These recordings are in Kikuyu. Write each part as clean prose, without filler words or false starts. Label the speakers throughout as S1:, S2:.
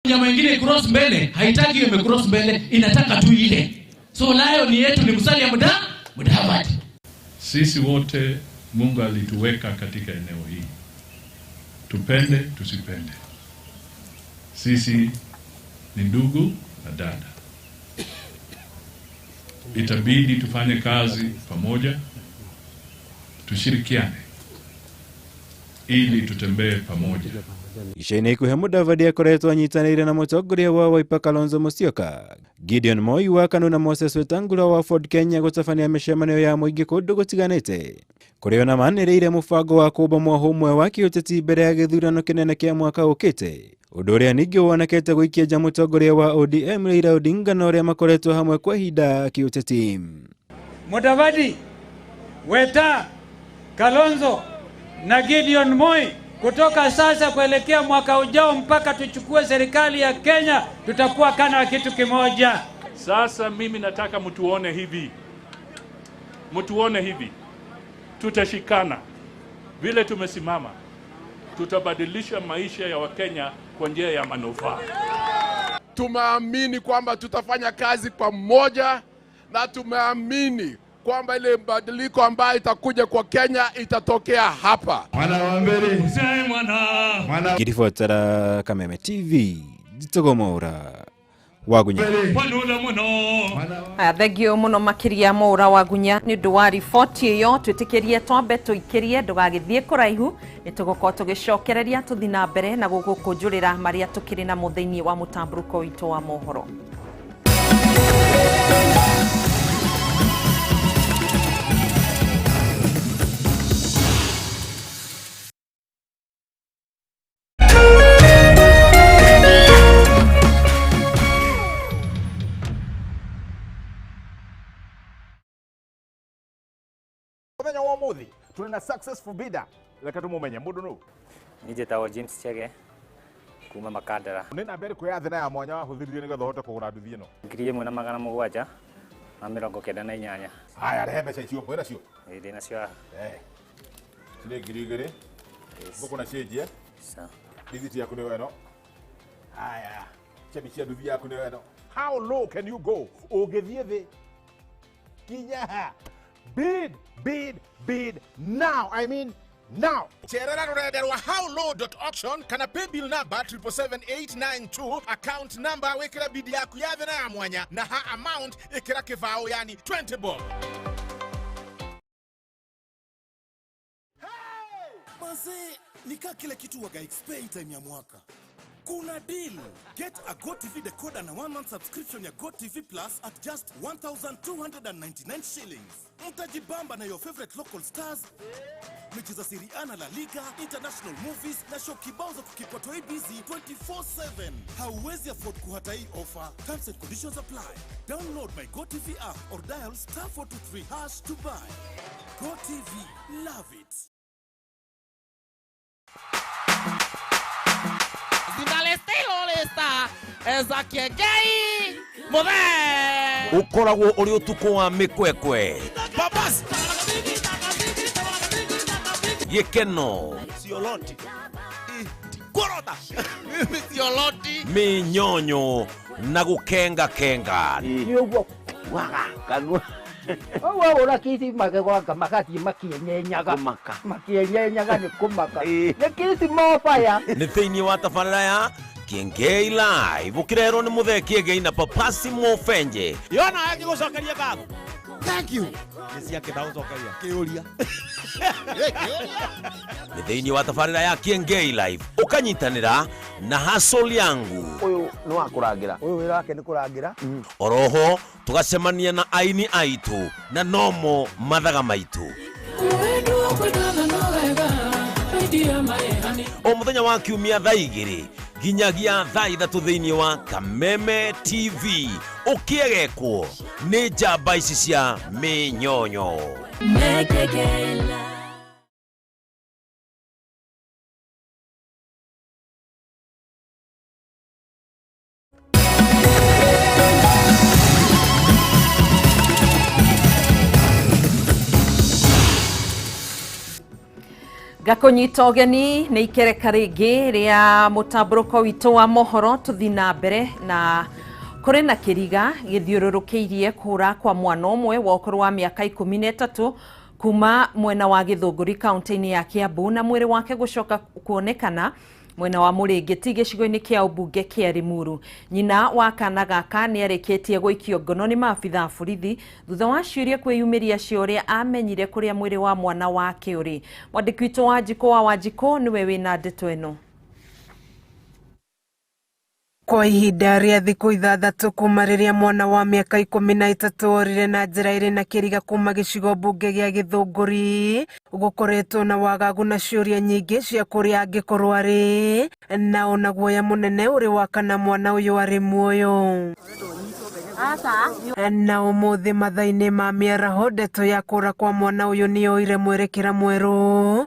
S1: Nyama ingine cross mbele, haitaki hiyo imecross mbele, inataka tu ile. So lion yetu ni Musalia Mudavadi.
S2: Sisi wote Mungu alituweka katika eneo hii, tupende tusipende, sisi ni ndugu na dada. Itabidi tufanye kazi pamoja, tushirikiane ili tutembee pamoja.
S3: Ica-inĩ ikuhĩ Mudavadi akoretwo anyitanĩire na mũtongoria wa Wiper Kalonzo Musyoka, Gideon Moi wa KANU na Moses Wetangula wa Ford Kenya gũtabania mĩcemanio ya mũingĩ kũndũ gũtiganĩte, kũrĩa ona manĩrĩire mũbango wa kũmba mwahũ ũmwe wa kĩũteti mbere ya gĩthurano kĩnene kĩa mwaka ũkĩte, ũndũ ũrĩa ningĩ wonekete gũikia nja mũtongoria wa ODM Raila Odinga na ũrĩa makoretwo hamwe kwa ihinda kĩũteti.
S4: Mudavadi, Weta, Kalonzo na Gideon Moi, kutoka sasa kuelekea mwaka ujao mpaka tuchukue serikali ya Kenya, tutakuwa kana kitu kimoja.
S2: Sasa mimi nataka mtuone hivi, mtuone hivi, tutashikana vile tumesimama, tutabadilisha maisha ya Wakenya kwa njia ya manufaa.
S5: Tumeamini kwamba tutafanya kazi pamoja, na tumeamini kwamba ile badiliko ambayo itakuja kwa Kenya itatokea hapa.
S6: Mwana wa mbele.
S1: Mwana.
S3: Ngiribotera Kameme TV, njĩtagwo Mwaura Wagunya.
S7: Aya, thengio muno makiria Mwaura Wagunya ni undu wa riboti iyo. Twitikirie twambe tuikirie, ndugagithie kuraihu, ni tugukorwo tugicokereria tuthi na mbere na gugukunjurira maria tukiri namo thiini wa mutamburuko witu wa mohoro.
S8: Muthenya wa umuthi tuli na successful bidder, reke tumumenye mundu nu.
S9: Ni njĩtagwo James Chege kuma Makandara.
S8: Nĩ namba ĩrĩkũ ya thĩ na ya mwanya wahũthĩrire nĩgetha ũhote kũgũra nduthi ĩno?
S9: 1798.
S8: Haya, rehe mbeca icio, wĩna cio?
S9: Ĩĩ, ndĩ nacio haha.
S8: Ciringi ngiri igĩrĩ. Ngũkũ na cienjie.
S9: Sawa.
S8: Rithiti yaku nĩyo ĩno. Haya, chebi cia nduthi yaku nĩyo ĩno. How low can you go? Ũngĩthiĩ thĩ kinya ha? Bid, bid, bid now. I mean now.
S10: Cherera rurenda rwa howlow.auction kana paybill number 777892, account number wikira bid yaku ya thĩ na ya mwanya, na ha amount ikira kibao, yani 20 bob.
S11: Mazee, nika kile kitu waga explain time ya mwaka. Kuna deal. Get a GoTV decoder na 1 month subscription ya GoTV Plus at just 1,299 shillings. Mtajibamba na your favorite local stars, mechi za Serie A na La Liga, international movies na show kibao za kukipwa toi busy 24/7. Hauwezi afford kuhata hii offer. Terms and conditions apply. Download my GoTV app or dial star 423 hash to buy. GoTV, love it.
S12: Ukoragwo uri utuku wa mikwekwe,
S10: Babas
S12: gikeno,
S10: Sioloti. Korota. Sioloti.
S12: Minyonyo na gukenga kenga.
S13: Ni uguo waga kanua. Wagũra kiti magegwanga magathiĩ makĩenyenyaga. Makĩenyenyaga nĩ kũmaka. Nĩ kiti mobaya.
S12: Nĩ thĩinĩ wa tabarĩra ya Kiengei Live ũkĩrerwo nĩ Mũthee Kiengei na Papasi Mofenje.
S10: Yona agĩgũcokeria ngatho.
S11: Thank you.
S10: Nĩ ciake ndagũcokeria. Kĩũria.
S12: Nĩ thĩinĩ wa tabarĩra ya Kiengei Live ũkanyitanĩra na Hustle Yangu.
S13: Ũyũ nĩ wa kũrangĩra. Ũyũ wĩra wake nĩ kũrangĩra.
S12: Oroho tũgacemania na aini aitũ na nomo mathaga maitũ. O mũthenya wa kiumia thaa igĩrĩ nginyagia thaa ithatũ thĩinĩ wa Kameme TV ũkĩegekwo nĩ njamba ici cia mĩnyonyo.
S7: Ngakũnyita ũgeni nĩ ikereka rĩngĩ rĩa mũtambũrũko witũ wa mohoro. Tũthi na mbere na kũrĩ na kĩriga gĩthiũrũrũkĩirie kũra kwa mwana ũmwe wa ũkũrũ wa mĩaka 13 kuma mwena wa Gĩthũngũri kaunti-inĩ ya Kiambu, na mwĩrĩ wake gũcoka kuonekana mwena wa Mũrĩngĩti gĩcigo-inĩ kĩa ũmbunge kĩa Limuru. Nyina wa kana gaka nĩ arĩkĩtie gũikio ngono nĩ maabitha a borithi thutha wa ciũria kwĩyumĩria cia ũrĩa amenyire kũrĩa mwĩrĩ wa mwana wake ũrĩ. Mwandĩki witũ Wanjikũ wa Wanjikũ nĩwe wĩna ndeto ĩno.
S6: Kwa ihinda rĩa thikũ 6 kuma rĩrĩa mwana wa mĩaka 13 orire na njĩra ĩrĩ na kĩriga kuma gĩcigo mbunge gĩa Gĩthũngũri, gũkoretwo na wagagu na ciũria nyingĩ cia kũrĩa angĩkorwo arĩ, na ona guoya mũnene ũrĩ wa kana mwana ũyũ arĩ muoyo. Na ũmũthĩ mathaa-inĩ ma mĩaraho, ndeto ya kũra kwa mwana ũyũ nĩyoire mwerekera mwerũ.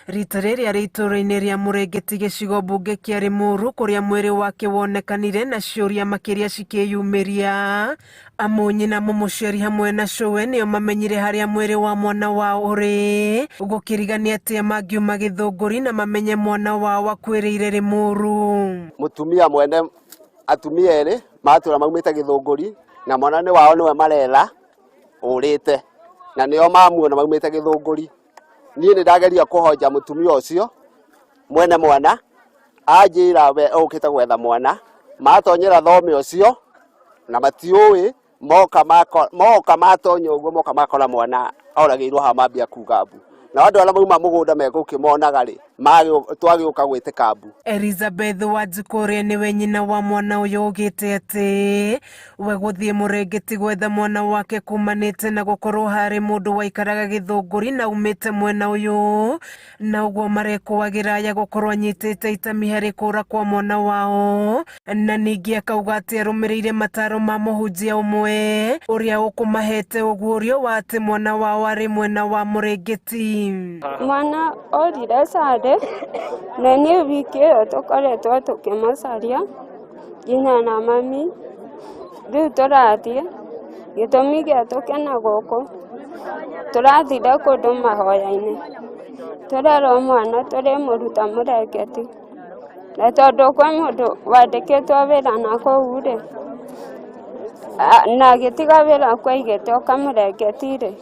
S6: Rita rĩrĩ arĩ itũũra-inĩ rĩa Mũrĩngĩti gĩcigo mbunge kĩa Limuru, kũrĩa mwĩrĩ wake wonekanire na ciũria makĩria cikĩyumĩria. Amu nyina mũmũciari hamwe na cũwe nĩo mamenyire harĩa mwĩrĩ wa mwana wao ũrĩ. Gũkĩrigania atĩa mangiuma Gĩthũngũri na mamenye mwana wao akuĩrĩire Limuru.
S14: Mũtumia mwene atumia erĩ matũra maumĩte Gĩthũngũri na mwana nĩ wao nĩwe marera ũrĩte na nĩo mamuona maumĩte Gĩthũngũri. Niĩ nĩ ndageria kũhoja mũtumia ũcio mwene mwana anjĩra we ũkĩte gwetha mwana, matonyera thome ũcio na matiũĩ, moka matonya ũguo moka makora mwana oragĩirwo haha mambia kuga mbu. Na andũ arĩa mauma mũgũnda megũkĩmonaga rĩ, twagĩũka gwĩtĩka mbu.
S6: Elizabeth Wanjikũ ũrĩa nĩwe nyina wa mwana ũyũ augĩte atĩ we gũthiĩ Mũrĩngĩti gwetha mwana wake kumanĩte na gũkorwo harĩ mũndũ waikaraga Gĩthũngũri na umĩte mwena ũyũ, na ũguo marekũagĩra ya gũkorwo anyitĩte itemi harĩ kũra kwa mwana wao. Na ningĩ akauga atĩ arũmĩrĩire mataro ma mũhunjia ũmwe ũrĩa ũkũmahete ũguũrio wa atĩ mwana wao arĩ mwena wa Mũrĩngĩti.
S15: Mwana orire sare na nĩ wiki ĩyo tũkoretwo tũkĩmũcaria nginya na mami. Rĩu tũrathiĩ, gĩtũmi gĩa tũkena gũkũ, tũrathire kũndũ mahoya-inĩ, tũrerwo mwana tũrĩmũruta Mũrengeti, na tondũ kwĩ mũndũ wandĩkĩtwo wĩra na kũu rĩ, na agĩtiga wĩra kwaigĩte oka Mũrengeti rĩ,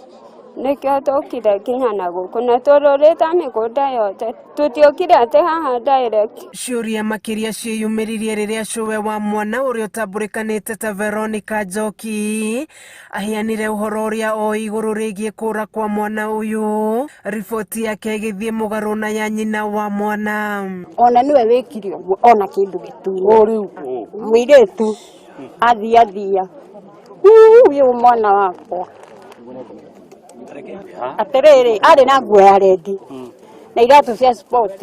S15: nĩkĩo tũkire nginya na gũkũ na tũrũrĩte mĩgũnda yothe, tũtiokire atĩ haha direct.
S6: Ciũria makĩria ciĩyumĩririe rĩrĩa cũwe wa mwana ũrĩa ũtambũrĩkanĩte ta Veronica Njoki aheanire ũhoro ũrĩa oĩ igũrũ rĩgiĩ kũra kwa mwana ũyũ, riboti yake ĩgĩthiĩ mũgarũ na ya nyina wa mwana.
S16: Ona nĩwe wĩkire ũguo ona kĩndũ gĩtune mũirĩtu athia ũyũ mwana wakwa atĩrĩrĩ, arĩ na nguo ya rendi na iratũ cia sport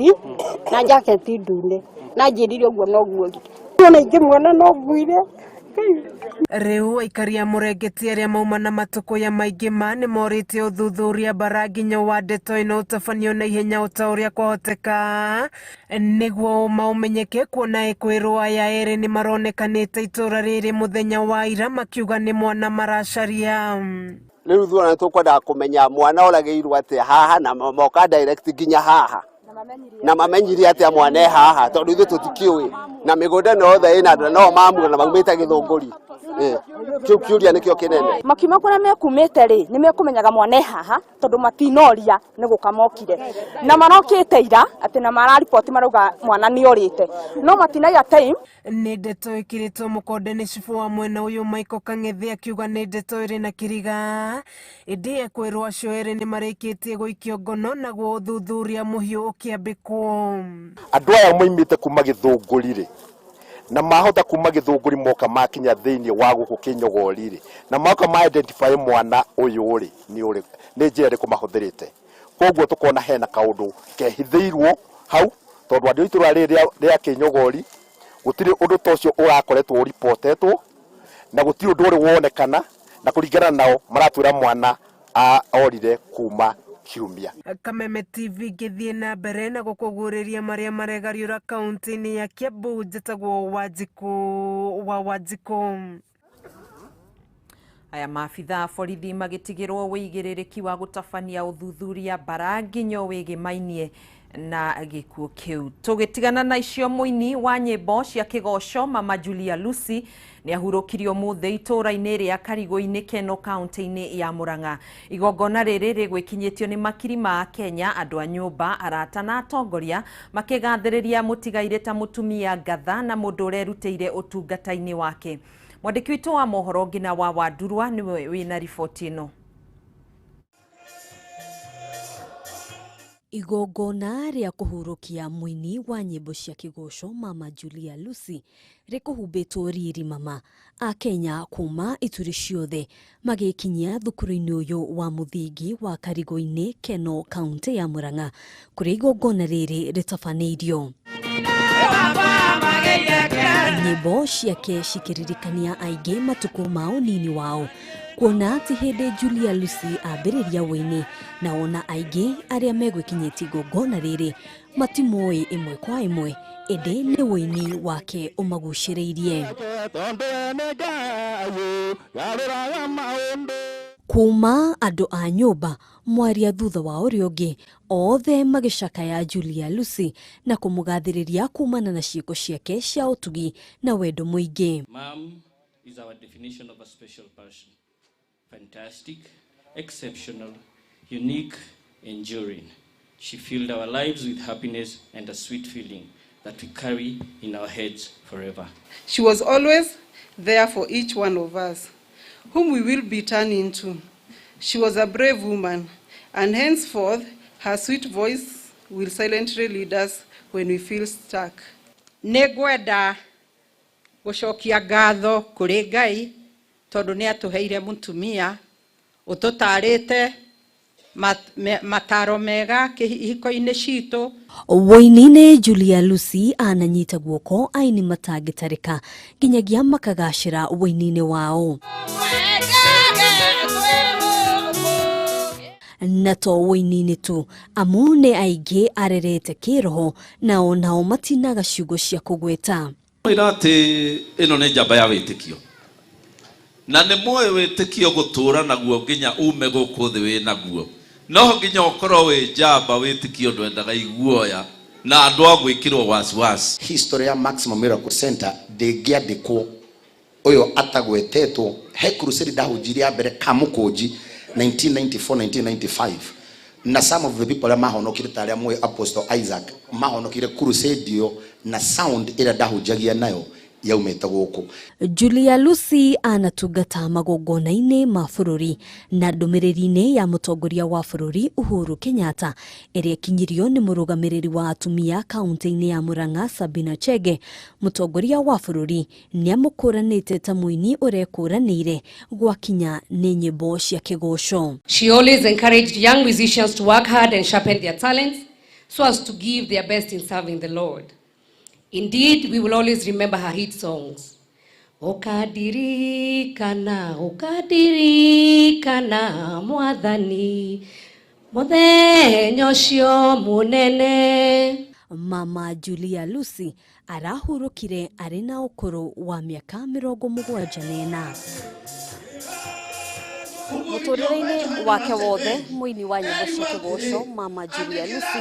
S16: na jaketi ndune, na njĩrire ũguo noguo ona ingĩmuona no nguire.
S6: Rĩu aikari a Mũrengeti arĩa mauma na matũkũya maingĩ ma nĩ morĩtie ũthuthuria bara nginya wa ndeto ĩno ũtabanio na ihenya o ta ũrĩa kwahoteka nĩguo ũma ũmenyeke, kuona ekwĩrwo aya erĩ nĩ maronekanĩte itũũra rĩrĩ mũthenya wa ira makiuga nĩ mwana maracaria.
S14: Rĩu ithuĩ ona tũkwendaga kũmenya mwana oragĩirwo atĩa haha na moka direct nginya haha na mamenyire atĩa mwana e haha, tondũ ithuĩ tũtikĩũĩ na mĩgũnda ĩno yothe ĩna andũ no mamuona maumĩte Gĩthũngũri. Kĩu kĩũria nĩkĩo kĩnene.
S17: Makiuma kũrĩa mekumĩte rĩ, nĩ mekũmenyaga mwana e haha tondũ matinoria nĩ gũka mokire na marokĩte ira atĩ na marariboti marauga mwana nĩ orĩte no matinaiga time.
S6: Nĩ ndeto ĩkĩrĩtwo mũkonde nĩ cibũ wa mwena ũyũ Michael Kang'ethe akiuga nĩ ndeto ĩrĩ na kĩriga, ĩndĩ ekwĩrwo acio erĩ nĩ marĩkĩtie gũikio ngono naguo ũthuthuria mũhiũ ũkĩambĩkwo.
S8: Andũ aya moimĩte kuma Gĩthũngũri rĩ, na mahota kuma Gĩthũngũri moka makinya thĩinĩ wa gũkũ Kĩnyogori rĩ, na moka ma identify mwana ũyũ rĩ, nĩ njĩra ĩrĩkũ mahũthĩrĩte. Koguo tũkona hena kaũndũ kehithĩirwo hau, tondũ andũ a itũũra rĩrĩ rĩa Kĩnyogori gũtirĩ ũndũ ta ũcio ũrakoretwo ũripotetwo na gũtirĩ ũndũ ũrĩ wonekana, na kũringana nao maratwĩra mwana orire kuma kiumia.
S6: Kameme TV ngĩthiĩ na mbere na gũkũguũrĩria marĩa maregariũra kaunti-inĩ ya Kiambu. Njĩtagwo Wanjikũ wa Wanjikũ.
S7: Aya maabitha a borithi magĩtigĩrwo wĩigĩrĩrĩki wa gũtabania ũthuthuria bara nginyo wĩgĩmainie Na gĩkuũ kĩu tũgĩtigana na icio, mũini wa nyĩmbo cia kĩgoco Mama Julia Lucy nĩ ahurũkirio mũthĩ itũũra-inĩ rĩa Karigũ-inĩ Keno kaunti-inĩ ya Murang'a. Igongona rĩrĩ rĩgwĩkinyĩtio nĩ makiri ma Kenya, andũ a nyũmba, arata na atongoria makĩgathĩrĩria mũtigairĩ ta mũtumia ngatha na mũndũ ũrerutĩire ũtungata-inĩ wake. Mwandĩki witũ wa mohoro Ngina wa Wandurwa nĩwe wĩna riboti ĩno.
S18: Igongona rĩa kũhurũkia mũini wa nyĩmbo cia kĩgoco Mama Julia Lucy rĩkũhumbĩtwo riri mama a Kenya kuma ituri ciothe magĩkinyia thukuru-inĩ ũyũ wa mũthingi wa Karigũ-inĩ Keno kaunti ya Murang'a kũrĩa igongona rĩrĩ rĩtabanĩirio. Nyĩmbo ciake cikĩririkania aingĩ matukũ ma ũnini wao kuona ti hĩndĩ Julia Lucy ambĩrĩria wũini na ona aingĩ arĩa megwĩkinyĩtie igongona rĩrĩ matimũĩ ĩmwe kwa ĩmwe ĩndĩ nĩ wũini wake ũmagucĩrĩirie. Kuma andũ a nyũmba mwaria thutha wa ũrĩa ũngĩ othe magĩcakaya Julia Lucy na kũmũgathĩrĩria kumana na ciĩko ciake cia ũtugi na wendo mũingĩ.
S19: Mom is our definition of a special person. Fantastic, exceptional, unique, enduring. She filled our lives with happiness and a sweet feeling that we carry in our heads forever.
S20: She was always there for each one of us, whom we will be turning to. She was a brave woman, and henceforth her sweet voice will silently lead us when we feel stuck.
S21: Nĩngwenda gũcokia ngatho kũrĩ Ngai tondũ nĩ atũheire mũtumia ũtũtarĩte mataro mega kĩhiko-inĩ citũ.
S18: Wũini-inĩ Julia Lucy ananyita guoko aini matangĩtarĩka nginyagia makagacĩra wũini-inĩ wao. Na to wũini-inĩ tu amu nĩ aingĩ arerete kĩroho nao nao matinaga ciugo cia kũgweta.
S22: Mwĩra atĩ ĩno nĩ njamba ya wĩtĩkio na nĩ moĩ wĩtĩkio gũtũra naguo nginya ume gũkũ thĩ wĩ naguo no nginya ũkorwo wĩ njamba wĩtĩkio ndwendaga iguoya na andũ a gwĩkĩrwo wasiwasi.
S23: History ya Maximum Miracle Center ndĩngĩandĩkwo ũyũ atagwetetwo. He crusade ndahunjirie ya mbere Kamũkũnji 1994 1995 na some of the people arĩa mahonokire ta arĩa moĩ Apostle Isaac mahonokire crusade ĩyo na sound ĩrĩa ndahunjagia nayo yaumĩte gũkũ.
S18: Julia Lucy anatungata magongona-inĩ ma bũrũri na ndũmĩrĩri-inĩ ya mũtongoria wa bũrũri Uhuru Kenyatta ĩrĩa ĩkinyirio nĩ mũrũgamĩrĩri wa atumia kaunti-inĩ ya Murang'a Sabina Chege. Mũtongoria wa bũrũri nĩamũkũranĩte ta mũini ũrekũranĩire gwakinya nĩ nyĩmbo cia kĩgoco.
S24: She always encouraged young musicians to work hard and sharpen their talents so as to give their best in serving the Lord. Indeed, we will always remember her hit songs. Ũkandirikana, ũkandirikana mwathani, mũthenya ũcio mũnene.
S18: Mama Julia Lucy arahurũkire arĩ na ũkũrũ wa mĩaka 74. Mũtũrĩre-inĩ wake wothe mũini wa nyĩmbo cia kĩgoco Mama Julia Lucy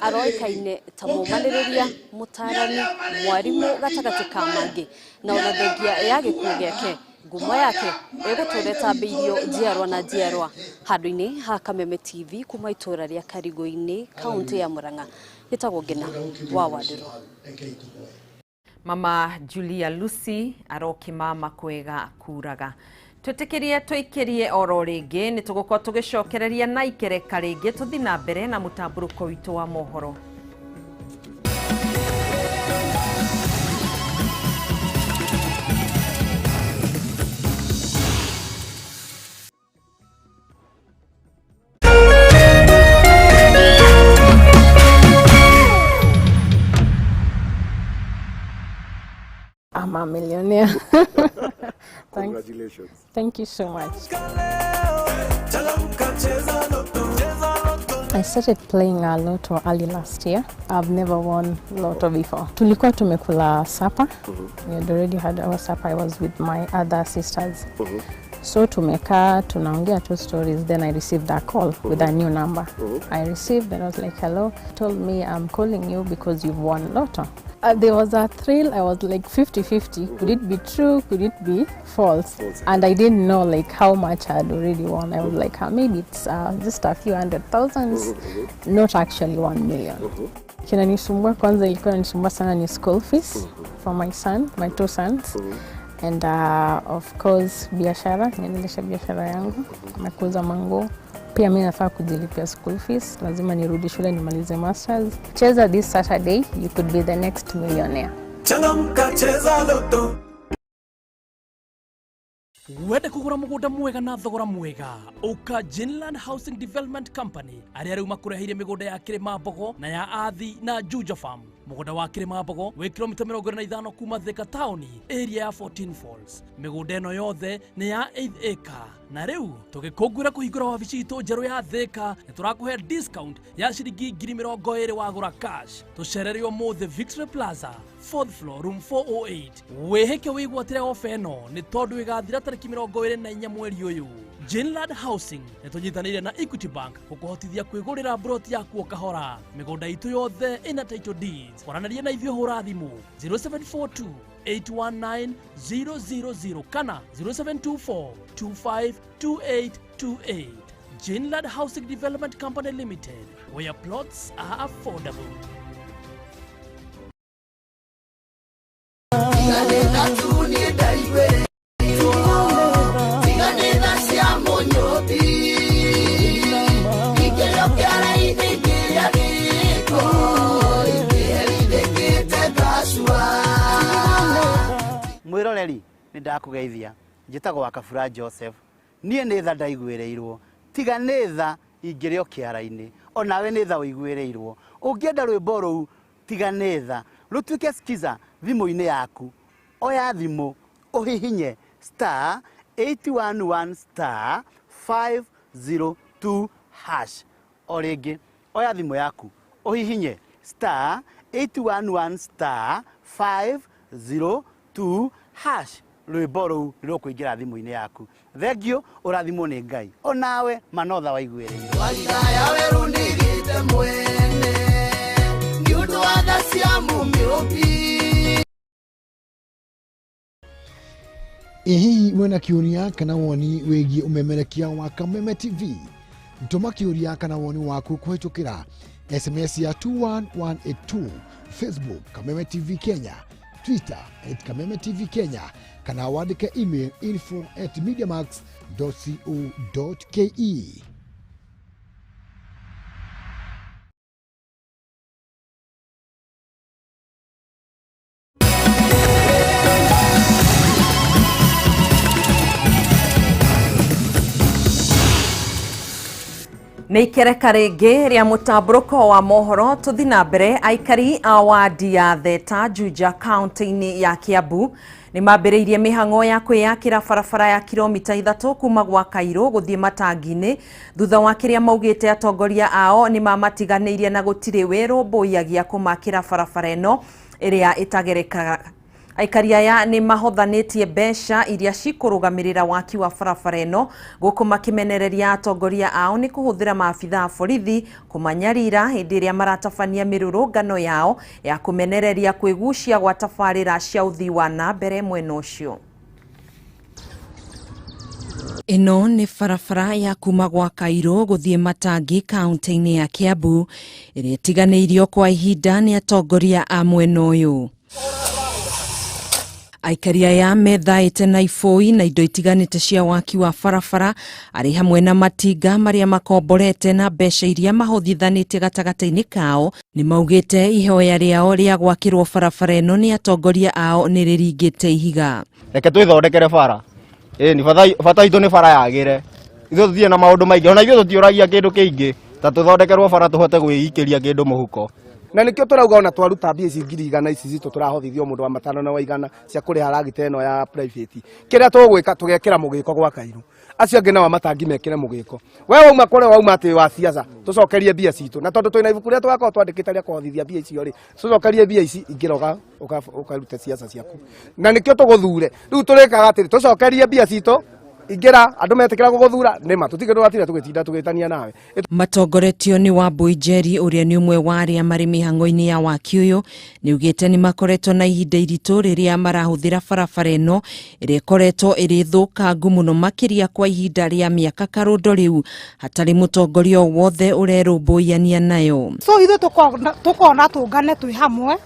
S18: aroĩkaine ta mũmanĩrĩria, mũtarani, mwarimũ gatagatĩ ka mangĩ, na ona thengia ya gĩkuũ gĩake ngumo yake ĩgũtũra ĩtambĩirio njiarwa na njiarwa. Handũ-inĩ ha Kameme TV kuma itũra rĩa Karigũ-inĩ kaunti ya Murang'a, gĩtagwo Ngina wa Wandũrũ.
S7: Mama Julia Lucy arokĩmama kwega kuraga. Twĩtĩkĩrie tũikĩrie oro rĩngĩ nĩ tũgũkorwo tũgĩcokereria na ikereka rĩngĩ tũthi na mbere na mũtambũrũko witũ wa mohoro.
S25: I'm a millionaire.
S8: Congratulations.
S25: Thank you so much. I started playing a lotto early last year. I've never won lotto before. Tulikuwa tumekula supper. We had already had our supper. I was with my other sisters. So tumekaa tunaongea tu stories, then I received a call with a new number. I received and I was like, hello. Told me, I'm calling you because you've won Lotto. There was a thrill. I was like 50-50. Could it be true? Could it be false? And I didn't know like how much I had already won. I was like, maybe it's just a few hundred thousands, not actually 1 million. Kinanisumbua kwanza, ilikuwa inanisumbua sana ni school fees for my son, my two sons. And of course biashara, niendelesha biashara yangu na kuuza manguo. Pia mimi nafaa kujilipia school fees, lazima nirudi shule nimalize masters. Cheza this Saturday, you could be the next millionaire.
S1: Changamka, cheza Lotto.
S2: Wende kugura mugunda mwega na thogora mwega, uka Jinland Housing Development Company aria riu makureheire migunda ya Kirimambogo na ya Athi na Juja Farm. Mugunda wa Kirimambogo wi kilomita 25 kuma Thika town area ya 14 Falls. Migunda ino yothe ni ya 8 acre na riu tugikungwira kuhingura wabici itu njeru ya Thika ni turakuhe discount ya ciringi 20,000 wagura cash. Tucerere umuthi Victory Plaza 4th floor room 408. Wihike wigwatire ofa ino ni tondu igathira tariki 24 mweri uyu. Jinland Housing nĩtũnyitanĩire na Equity Bank gũkũhotithia kwĩgũrĩra broti yaku o kahora. Mĩgũnda itũ yothe ĩna title deeds. Kwaranĩria na ithuĩ hũra thimũ 0742 819 000 kana 0724 252828. Jinland Housing Development Company Limited, where plots are affordable.
S3: Mwiroreri nĩ ndakũgeithia, njĩtagwo wa Kabura Joseph. Niĩ nĩ tha ndaiguĩrĩirwo, tiga nĩ tha ingĩrĩ o kĩara-inĩ, onawe nĩ tha ũiguĩrĩirwo. Ũngĩenda rwĩmbo rũu tiga nĩ tha rũtuĩke skiza thimũ-inĩ yaku, oya thimũ ũhihinye star 811 star 502 hash. O rĩngĩ oya thimũ yaku ũhihinye star 811 star 502 hash. Rwĩmbo rũu nĩ rũkũingĩra thimũ-inĩ yaku. Thengiũ, ũrathimwo nĩ Ngai, onawe manotha waiguĩrĩirwo.
S4: Warigaya werũ nĩgĩte mwene nĩ ũndũ wa tha cia Mũmĩũmbi.
S5: Ĩ hihi wĩna kĩũria kana woni wĩgiĩ ũmemerekia wa Kameme TV? Tũma kĩũria kana woni waku kũhĩtũkĩra SMS ya 21182, Facebook Kameme TV Kenya, Twitter at Kameme TV Kenya, kana wandĩke email info@mediamax.co.ke.
S7: Nĩ ikereka rĩngĩ rĩa mũtambũrũko wa mohoro tũthi na mbere. Aikari a wadi ya Theta Juja kaunti-inĩ ya Kiambu nĩ mambĩrĩirie mĩhang'o ya kwĩyakĩra barabara ya kilomita 3 kuma gwa Kairũ gũthiĩ Matangi-inĩ thutha wa kĩrĩa maugĩte atongoria ao nĩ mamatiganĩirie na gũtirĩ wĩrũmbũiyagia kũmakĩra barabara ĩno ĩrĩa ĩtagerekaga. Aikari aya nĩ mahothanĩtie mbeca iria cikũrũgamĩrĩra waki wa barabara ĩno gũkũ makĩmenereria atongoria ao nĩ kũhũthĩra maabitha a borithi kũmanyarira hĩndĩ ĩrĩa maratabania mĩrũrũngano yao ya kũmenereria kwĩgucia gwa tabarĩra cia ũthii wa na mbere mwena ũcio. Ĩno nĩ barabara ya kuma gwa Kairũ gũthiĩ Matangi kaunti-inĩ ya Kiambu ĩrĩa ĩtiganĩirio kwa ihinda nĩ atongoria a mwena ũyũ. Aikari aya methaĩte na ibũi na indo itiganĩte cia waki wa barabara arĩ hamwe na matinga marĩa makomborete na mbeca iria mahothithanĩtie gatagatĩ-inĩ kao nĩ maugĩte ihoya rĩao rĩa gwakĩrwo barabara ĩno nĩ atongoria ao nĩ rĩringĩte ihiga.
S26: Reke twĩthondekere bara. Ĩni bata itũ nĩ bara yagĩre. Ithuĩ tũtirĩ na maũndũ maingĩ, ona ithuĩ tũtiũragia kĩndũ kĩingĩ, ta tũthondekerwo bara tũhote gwĩikĩria kĩndũ mũhuko.
S27: Na nikio turauga ona twaruta mbia ici 100,000 ici citũ tũrahothithio mũndũ wa 5 na wa 100 cia kũrĩha ragita ĩno ya private. Kĩrĩa tũgwĩka tũgekĩra mũgĩko gwa Kairũ, acio angĩ nao Matangi mekĩre mũgĩko. We wauma kũrĩa wauma atĩ wa siasa, tũcokerie mbia citũ, na tondũ twĩna ibuku rĩrĩa tũgakorwo twandĩkĩte rĩa kũhothithia mbia icio rĩ, tũcokerie mbia ici ingĩroga ũkarute siasa ciaku. Na nĩkĩo tũgũthure rĩu tũrĩkaga atĩrĩ, tũcokerie mbia citũ Ingĩra andũ metĩkĩra gũgũthura nĩma tũtige tũgatira tũgĩtinda tũgĩtania nawe.
S9: Matongoretio nĩ Wambui Njeri ũrĩa nĩ ũmwe wa arĩa marĩ mĩhang'o-inĩ ya waki ũyũ, nĩ ugĩte nĩ makoretwo na ihinda iritũ rĩrĩa marahũthĩra barabara ĩno ĩrĩa ĩkoretwo ĩrĩ thũkangu mũno makĩria kwa ihinda rĩa mĩaka karũndo rĩu hatarĩ mũtongoria o wothe ũrerũmbũyania nayo.
S10: So ithuĩ tũkona tũngane twĩ hamwe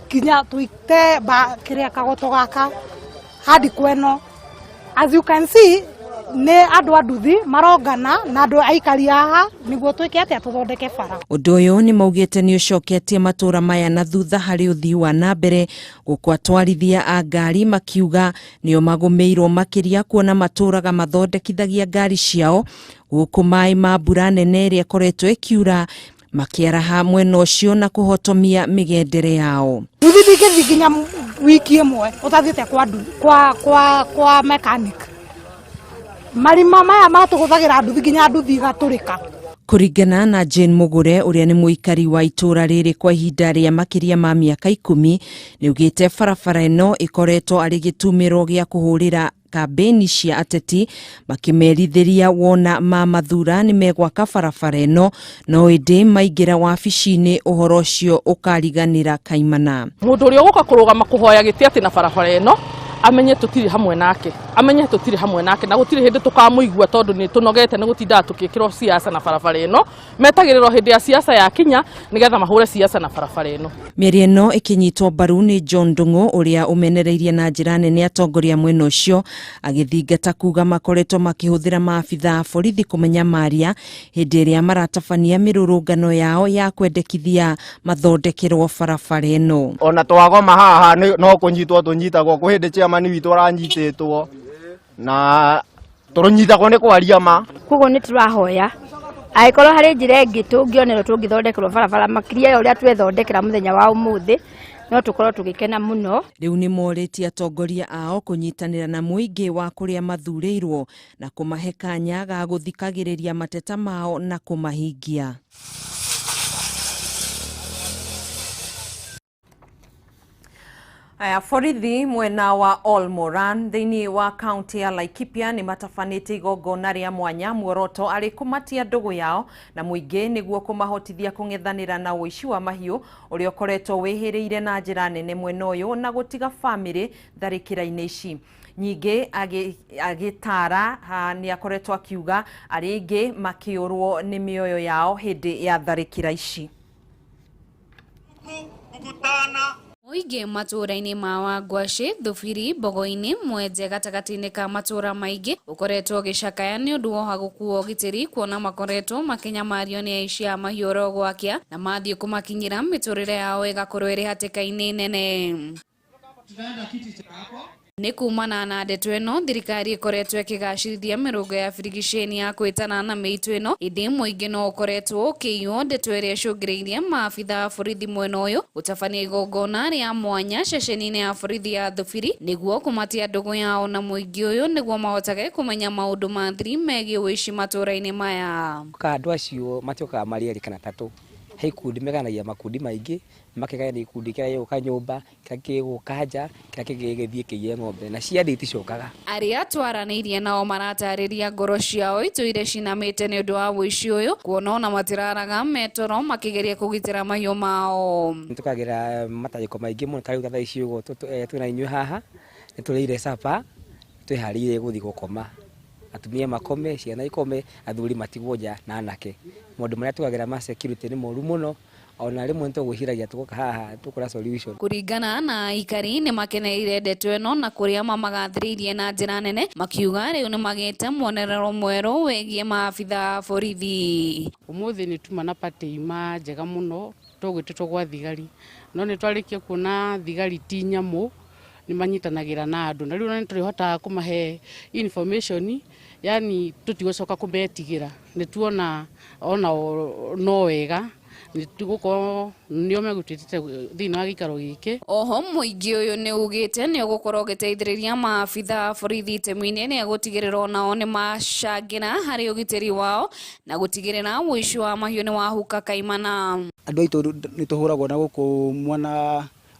S10: nginya tũite kĩrĩa kagoto gaka handikwo ĩno. As you can see, nĩ andũ a nduthi marongana na andũ aikari haha nĩguo twĩke atĩa tũthondeke bara.
S9: Ũndũ ũyũ nĩ maugĩte nĩ ũcoketie matũra maya na thutha harĩ ũthii wa na mbere gũkũ atwarithia a ngari makiuga nĩo magũmĩirwo makĩria kuona matũraga mathondekithagia ngari ciao gũkũ maĩ ma mbura nene ĩrĩa ĩkoretwo ĩkiura makĩaraha mwena ũcio na kũhotomia mĩgendere yao.
S10: Nduthi ndingĩthiĩ nginya wiki ĩmwe ũtathiĩte kwa mechanic. Marima maya matũgũthagĩra nduthi nginya nduthi igatũrĩka.
S9: Kũringana na Jane Mugure ũrĩa nĩ mũikari wa itũra rĩrĩ kwa ihinda rĩa makĩria ma mĩaka 10, nĩ ugĩte barabara ĩno ĩkoretwo arĩ gĩtumĩro gĩa kũhũrĩra kambĩni cia ateti makĩmerithĩria wona ma mathura nĩ megwaka barabara ĩno, no ĩndĩ maingĩra wabici-inĩ ũhoro ũcio ũkariganĩra kaimana.
S11: Mũndũ ũrĩa ũgũka kũrũgama kũhoya gĩtĩ atĩ na barabara ĩno amenye tũtirĩ hamwe nake, amenye tũtirĩ hamwe nake na gũtirĩ hĩndĩ tũkamũigua tondũ nĩ tũnogete nĩ gũtindaga tũgĩkĩrwo siasa na barabara ĩno. Metagĩrĩrwo hĩndĩ ya siasa yakinya nĩgetha mahũre siasa na barabara ĩno.
S9: Mĩario ĩno ĩkĩnyitwo mbaru nĩ John Ndung'u ũrĩa ũmenereirie na njĩra nene atongoria mwena ũcio, agĩthingata kuga makoretwo makĩhũthĩra maabitha a borithi kũmanyamaria hĩndĩ ĩrĩa maratabania mĩrũrũngano yao ya kwendekithia mathondekerwo barabara ĩno.
S26: Ona twagoma haha no kũnyitwo tũnyitagwo, kwĩ hĩndĩ chairman witũ aranyitĩtwo na tũrũnyitagwo nĩ kwaria ma.
S12: Koguo nĩ tũrahoya angĩkorwo harĩ njĩra ĩngĩ tũngĩonerwo tũngĩthondekerwo barabara makĩria ya ũrĩa twethondekera mũthenya wa ũmũthĩ, no tũkorwo tũgĩkena mũno.
S9: Rĩu nĩ morĩtie atongoria ao kũnyitanĩra na mũingĩ wa kũrĩa mathurĩirwo na kũmahe kanya ga gũthikagĩrĩria mateta mao na kũmahingia.
S7: Aya, borithi mwena wa Olmoran thĩinĩ wa kaunti ya Laikipia nĩ matabanĩtie igongona rĩa mwanya muoroto arĩ kũmatia ndũgũ yao na mũingĩ nĩguo kũmahotithia kũng'ethanĩra na ũici wa mahiũ ũrĩa ũkoretwo wĩhĩrĩire na njĩra nene mwena ũyũ na gũtiga bamĩrĩ tharĩkĩra-inĩ ici. Nyingĩ agĩtara nĩ akoretwo akiuga arĩa aingĩ makĩũrwo nĩ mĩoyo yao hĩndĩ ya tharĩkĩra ici.
S13: Mũingĩ matũũra-inĩ ma Wangwacĩ, Thubiri, Mbogo-inĩ, Mwenje gatagatĩ-inĩ ka matũũra maingĩ ũkoretwo ũgĩcakaya nĩ ũndũ wa ũhagũku wa ũgitĩri kuona makoretwo makĩnyamario nĩ aici a mahiũ oro gwakĩa na mathiĩ kũmakinyĩra mĩtũrĩre yao ĩgakorwo ĩrĩ hatĩka-inĩ nene. Nĩ kumana na ndeto ĩno thirikari ĩkoretwo ĩkĩgacĩrithia mĩrũngo ya birigiceni ya kwĩtana na mĩitũ ĩno, ĩndĩ mũingĩ no ũkoretwo ũkĩiywo, ndeto ĩrĩa ĩcũngĩrĩirie maabitha a borithi mwena ũyũ gũtabania igongona rĩa mwanya ceceni-inĩ ya borithi ya Thubiri nĩguo kũmatia ndũgũ yao na mũingĩ ũyũ nĩguo mahotage kũmenya maũndũ ma thiri megiĩ ũici matũũra-inĩ maya.
S15: Andũ acio matiokaga marĩ erĩ kana atatũ, he ikundi meganagia makundi maingĩ, makĩgayana ikundi kĩrĩa gĩgũka nyũmba, kĩrĩa gĩgũka nja, kĩrĩa kĩngĩ gĩgĩthiĩ kĩiye ng'ombe, na ciathiĩ iticokaga.
S13: Arĩa twaranĩirie nao maratarĩria ngoro ciao itũire cinamĩte nĩ ũndũ wa ũici ũyũ, kuona ona matiraraga metoro makĩgeria kũgitĩra mahiũ mao.
S15: Nĩtũkagĩra matangĩko maingĩ mũno, ta rĩu ta thaa ici ũguo twĩna inyuĩ haha, nĩtũrĩire capa, twĩharĩirie gũthiĩ gũkoma. Atumia makome, ciana ikome, athuri matigwo nja na anake. Maũndũ marĩa tũkagĩra ma security nĩ moru mũno, ona rĩmwe nĩtũgwĩciragia tũgoka haha tũkora solution.
S13: Kũringana na aikari nĩ makenereire ndeto ĩno na kũrĩa mamagathĩrĩirie na njĩra nene, makiuga rĩu nĩmagĩte muonerero mwerũ wĩgiĩ maabitha a borithi.
S16: Ũmũthĩ nĩ tuma na party ima njega mũno tũgwĩtĩtwo gwa thigari, no nĩ twarĩkia kuona thigari ti nyamũ, nĩ manyitanagĩra na andũ, na rĩu nĩ tũrĩhotaga kũmahe information, yani tũtigũcoka kũmetigĩra, nĩ tuona ona no wega nĩ tũgũkorwo nĩo megũtwĩtĩte thĩinĩ wa gĩikaro gĩkĩ.
S13: Oho mũingĩ ũyũ nĩ ugĩte nĩ ũgũkorwo ũgĩteithĩrĩria maabitha a borithi itemi-inĩ rĩa gũtigĩrĩra onao nĩ macangĩra harĩ ũgitĩri wao na gũtigĩrĩra ũici wa mahiũ nĩ wahuka kaimana.
S28: Andũ aitũ nĩ tũhũragwo na gũkũ mwena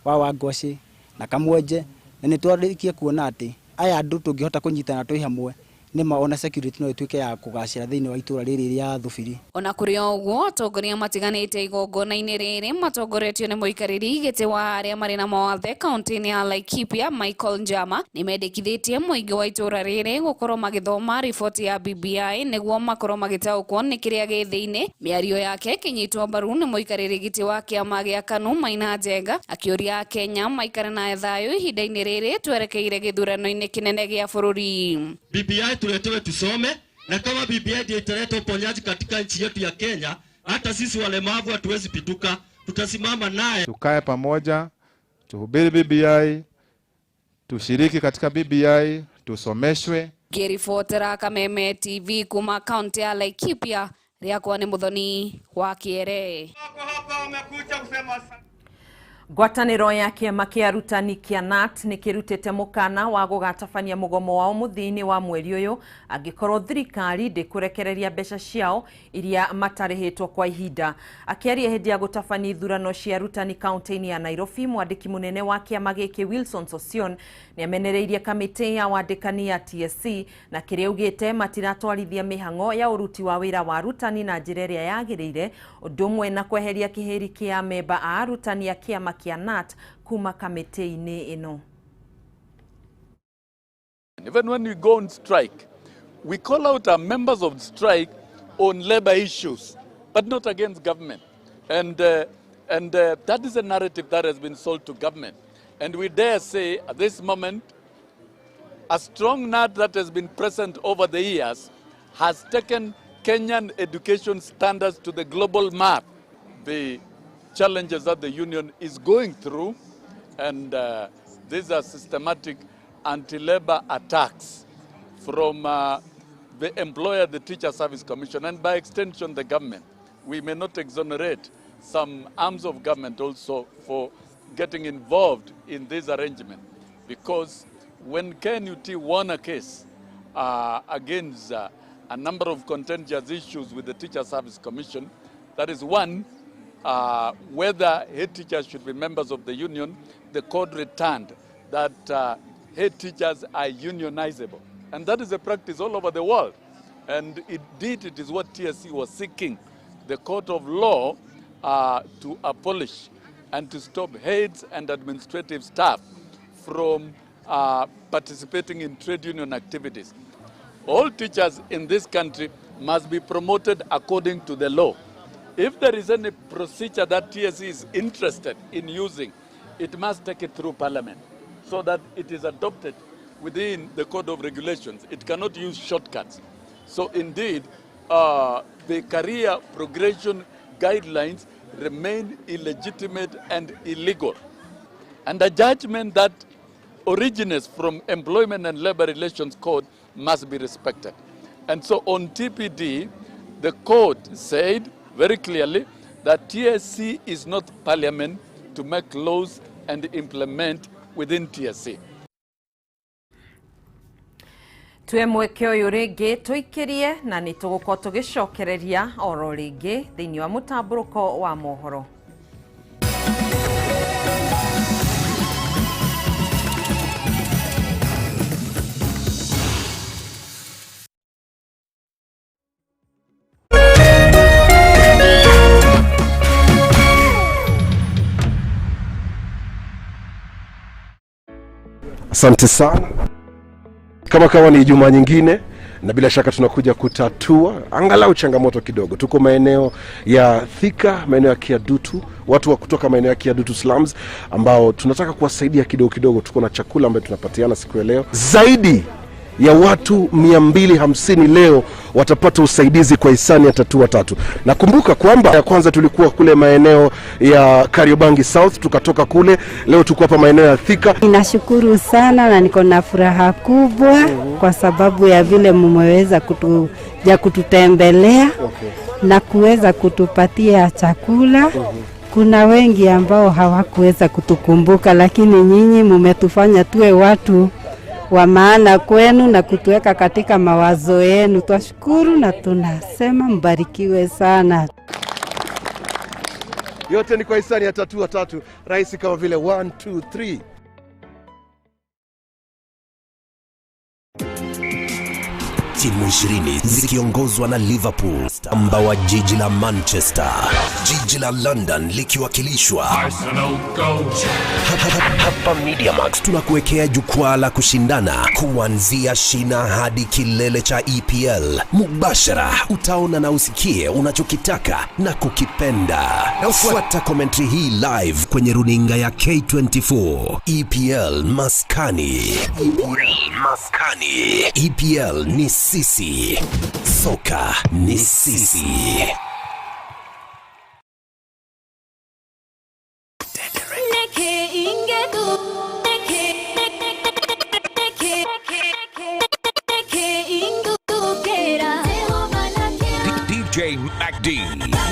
S28: wa Wangwacĩ na Kamwenje, na nĩ twarĩkia kuona atĩ aya andũ tũngĩhota kũnyitana twĩ hamwe Nĩma ona security no ĩtuĩke ya kũgacĩra thĩinĩ wa itũra rĩrĩ rĩa Thubiri.
S13: Ona kũrĩ o ũguo, atongoria matiganĩte igongona-inĩ rĩrĩ matongoretio nĩ mũikarĩri gĩtĩ wa arĩa marĩ na mawathe kaunti-inĩ ya Laikipia Michael Njama nĩmendekithĩtie mũingĩ wa itũra rĩrĩ gũkorwo magĩthoma riboti ya BBI nĩguo makorwo magĩtaũkwo nĩ kĩrĩa gĩ thĩinĩ. Mĩario yake ĩkĩnyitwo mbaru nĩ mũikarĩri gĩtĩ wa kĩama gĩa KANU Maina Njenga akĩũria Akenya maikare na thayũ ihinda-inĩ rĩrĩ twerekeire gĩthurano-inĩ kĩnene gĩa bũrũri.
S6: BBI tuletewe tusome, na kama BBI ndio italeta uponyaji katika nchi yetu ya Kenya, hata sisi walemavu hatuwezi pituka, tutasimama naye.
S14: Tukae pamoja, tuhubiri BBI, tushiriki katika BBI, tusomeshwe.
S13: Ngĩribotera Kameme TV kuma kaunti ya Laikipia, rĩakwa nĩ Muthoni wa Kĩere.
S7: Ngwatanĩro ya kĩama kĩa arutani kĩa KNUT nĩ kĩrutĩte mũkana wa gũgatabania mũgomo wao mũthia-inĩ wa mweri ũyũ angĩkorwo thirikari ndĩkũrekereria mbeca ciao iria matarĩhĩtwo kwa ihinda. Akĩaria hĩndĩ ya gũtabania ithurano cia arutani kaunti-inĩ ya Nairobi, mwandĩki mũnene wa kĩama gĩkĩ Wilson Sossion nĩamenereirie kamĩtĩ ya wandĩkani ya TSC na kĩrĩa augĩte matiratwarithia mĩhang'o ya ũruti wa wĩra wa arutani na njĩra ĩrĩa yagĩrĩire, ũndũ ũmwe na kweheria kĩhĩri kĩa memba a arutani a kĩama kĩa KNUT kuma kamĩtĩ-inĩ ĩno.
S17: Even when we go on strike, we call out our members of strike on labor issues, but not against government. And that is a narrative that has been sold to government. And we dare say at this moment, a strong nut that has been present over the years has taken Kenyan education standards to the global map. The challenges that the union is going through, and these are systematic anti-labor attacks from the employer, the Teacher Service Commission, and by extension the government. We may not exonerate some arms of government also for getting involved in this arrangement, because when KNUT won a case against a number of contentious issues with the Teacher Service Commission, that is one, whether head teachers should be members of the union, the court returned that head teachers are unionizable. And that is a practice all over the world. And indeed, it is what TSC was seeking, the court of law to abolish and to stop heads and administrative staff from participating in trade union activities. All teachers in this country must be promoted according to the law. If there is any procedure that TSC is interested in using, it must take it through Parliament so that it is adopted within the Code of Regulations. It cannot use shortcuts. So indeed, the career progression guidelines remain illegitimate and illegal. And a judgment that originates from Employment and Labor Relations Code must be respected. And so on TPD, the court said very clearly that TSC is not parliament to make laws and implement within TSC.
S7: Tue mweke ũyũ rĩngĩ tũikĩrie na nĩ tũgũkorwo tũgĩcokereria oro rĩngĩ thĩinĩ wa mũtambũrũko wa mohoro.
S19: Asante sana. Kama kawa ni Ijumaa nyingine, na bila shaka tunakuja kutatua angalau changamoto kidogo. Tuko maeneo ya Thika, maeneo ya Kiadutu, watu wa kutoka maeneo ya Kiadutu slums ambao tunataka kuwasaidia kidogo kidogo. Tuko na chakula ambacho tunapatiana siku ya leo. Zaidi ya watu 250 leo watapata usaidizi kwa hisani ya Tatua Tatu. Nakumbuka kwamba ya kwanza tulikuwa kule maeneo ya Kariobangi South, tukatoka kule, leo tuko hapa maeneo ya Thika.
S20: Ninashukuru sana na niko na furaha kubwa kwa sababu ya vile mmeweza kututembelea na kuweza kutupatia chakula. Kuna wengi ambao hawakuweza kutukumbuka, lakini nyinyi mmetufanya tuwe watu wa maana kwenu na kutuweka katika mawazo yenu. Twashukuru na tunasema mbarikiwe sana.
S19: Yote ni kwa hisani ya Tatua Tatu, rahisi kama vile 1 2 3.
S1: Timu 20 zikiongozwa na Liverpool, amba wa jiji la Manchester, jiji la London likiwakilishwa
S8: Arsenal go.
S1: Hapa MediaMax tunakuwekea jukwaa la kushindana kuanzia shina hadi kilele cha EPL. Mubashara utaona na usikie unachokitaka na kukipenda. Fuata commentary hii live kwenye runinga ya K24. EPL Maskani. EPL Maskani. EPL ni sisi. Soka ni sisi.
S8: DJ MacD.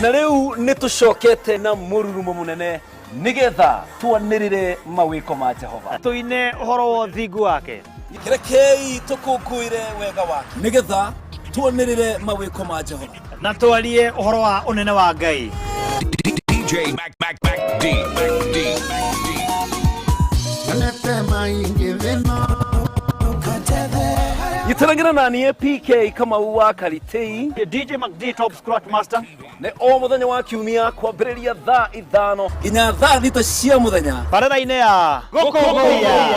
S18: Na rĩu nĩ tũcokete na mũrurumo mũnene nĩgetha twanĩrĩre mawĩko ma Jehova,
S21: tũine ũhoro wa ũthingu wake,
S18: rekei tũkũngũĩre wega wake nĩgetha twanĩrĩre mawĩko ma Jehova
S21: na twarie ũhoro wa ũnene wa Ngai.
S8: DJ Mac Mac Mac D Mac D.
S18: Gĩtaragĩra na niĩ PK Kamau wa Karitei,
S21: DJ MacD Top Scratch Master,
S18: nĩ o mũthenya wa kiumia kwambĩrĩria thaa 5 nginya thaa 6 cia mũthenya
S21: barabara-inĩ ya Gũkũngũiya.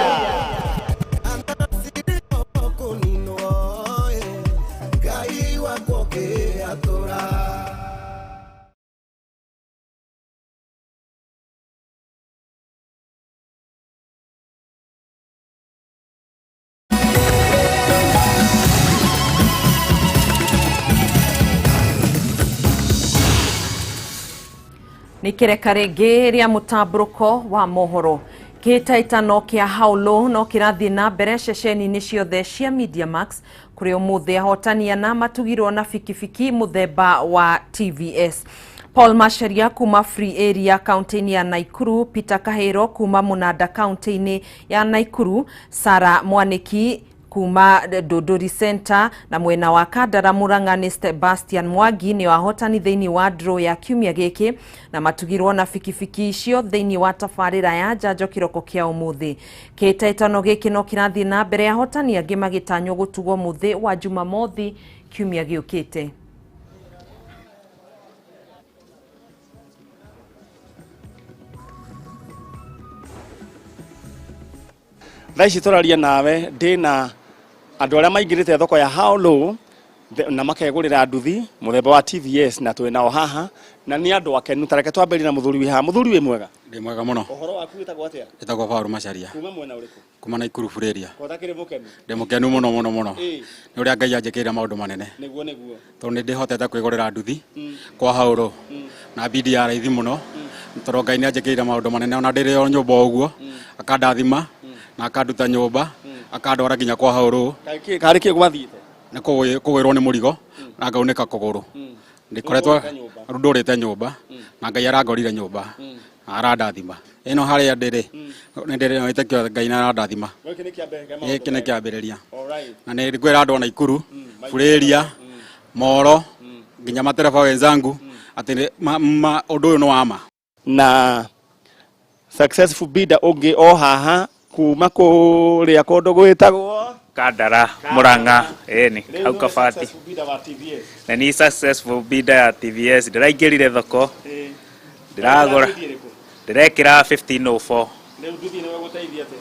S7: Nĩ kĩreka rĩngĩ rĩa mũtambũrũko wa mohoro. Kĩhĩtahĩtano kĩa Haulo no kĩrathiĩ na mbere ceceni-inĩ ciothe cia MediaMax kũrĩa ũmũthĩ ahotani ana matugirwo na bikibiki mũthemba wa TVS. Paul Macharia kuma Free Area kaunti-inĩ ya Nakuru, Peter Kahero kuma Mũnanda kaunti-inĩ ya Nakuru, Sarah Mwaniki kuma Dodori Center na mwena wa Kandara Murang'a nĩ Sebastian Mwangi nĩo ahotani thĩinĩ wa draw ya kiumia gĩkĩ na matugirwo na bikibiki icio thĩinĩ wa tabarĩra ya njanjo kĩroko kĩa ũmũthĩ. Kĩhĩtahĩtano gĩkĩ no kĩrathiĩ na mbere, ahotani angĩ magĩtanywo gũtugwo mũthĩ wa Jumamothi kiumia gĩũkĩte.
S22: Thaa ici tũraria nawe ndĩna andũ arĩa maingĩrĩte thoko ya How Low na makegũrĩra nduthi mũthemba wa TVS na twĩ nao haha na nĩ andũ akenu. Ta reke twambĩrĩrie na mũthuri wĩ haha. Mũthuri wĩ mwega?
S23: Ndĩ mwega mũno.
S22: Ũhoro waku wĩtagwo atĩa?
S23: Njĩtagwo Paul Macharia.
S22: Kuma mwena ũrĩkũ?
S23: Kuma Nakuru Free Area.
S22: Ko ũtakĩrĩ mũkenu?
S23: Ndĩ mũkenu mũno mũno mũno.
S22: Ĩĩ.
S23: Nĩ ũrĩa Ngai anjĩkĩire maũndũ manene.
S22: Nĩguo nĩguo.
S23: Tondũ nĩ ndĩhotete kwĩgũrĩra nduthi kwa How Low na bidi ya raithi mũno. Tondũ Ngai nĩ anjĩkĩire maũndũ manene ona ndĩrĩ o nyũmba o ũguo akandathima na akanduta nyũmba akandwara nginya kwa How Low.
S22: Karĩ kĩ gwathiĩte?
S23: Nĩ kũgwĩrwo nĩ mũrigo na ngaunĩka kũgũrũ. Ndĩkoretwo rĩu ndũrĩte nyũmba na Ngai arangorire nyũmba na arandathima. Ĩno harĩa ndĩrĩ nĩ ndĩrĩ na wĩtĩkio Ngai nĩ arandathima.
S22: Gĩkĩ nĩ kĩambĩrĩria kĩa maũndũ
S23: Gĩkĩ nĩ kĩambĩrĩria.
S22: Alright.
S23: Na nĩ ngwĩra andũ a Nakuru, Free Area, Moro nginya matereba wenzangu atĩ ũndũ ũyũ nĩ wa ma.
S22: Na successful bidder ũngĩ o haha kuma kũrĩa kũndũ gwĩtagwo
S24: Kandara Murang'a, ĩni hau Kabati. Na ni successful bidder ya TVS ndĩraingĩrire thoko ndĩragũra ndĩrekĩra 1504.